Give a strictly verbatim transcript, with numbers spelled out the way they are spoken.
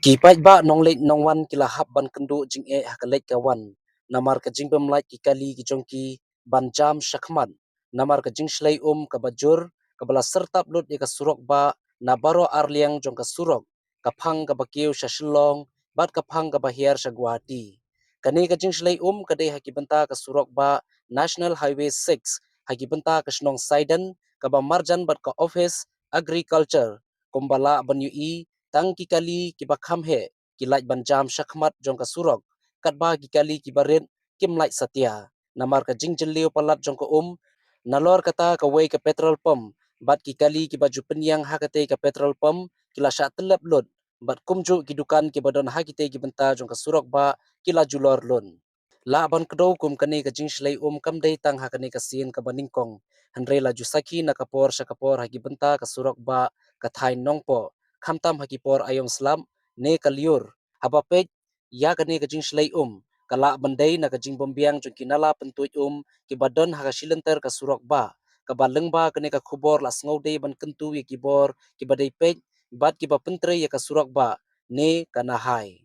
Ki paidbah nongleit nongwan ki la hap ban kynduh jingeh ha ka leit ka wan namar ka jingbym lait ki kali ki jong ki ban jam shakhmat, namar ka jingshlei um kaba jur kaba la syrtap lut ïa ka surok bah na baroh arliang jong ka surok, ka phang kaba kiew sha Shillong bad ka phang kaba hiar sha Guwahati. Kane ka jingshlei um ka dei ha ki bynta ka surok bah National Highway six, ha ki bynta ka shnong Saiden kaba marjan bad ka Office Agriculture, kumba lah ban ïohi tang ki kali kiba kham heh ki lait ban jam shakhmat jong ka surok, katba ki kali kiba rit kim lait satia namar ka jingjylliew palat jong ka um. Nalor kata, kawei ka petrol pump bad ki kali kiba ju pynïeng ha katei ka petrol pump ki la shah tyllep lut, bad kumjuh ki dukan kiba don ha kitei ki bynta jong ka surok bah ki la julor lut. Lah ban kdew kum kane ka jingshlei um kam dei tang ha kane ka sien kaba nyngkong, hynrei la ju sakhi na ka por sha ka por ha ki bynta ka surok bah ka thaiñ Nongpoh, khamtam ha ki por aïom slap ne ka lyiur. Haba peit ïa kane ka jingshlei um, ka lah ban dei na ka jingbymbiang jong ki nala pyntuid um kiba don ha ka shilynter ka surok bah. Kaba lyngba kane ka khubor la sngewdei ban kyntu ïa ki bor kiba dei peit bad kiba pyntrei ïa ka surok bah ne ka nahai.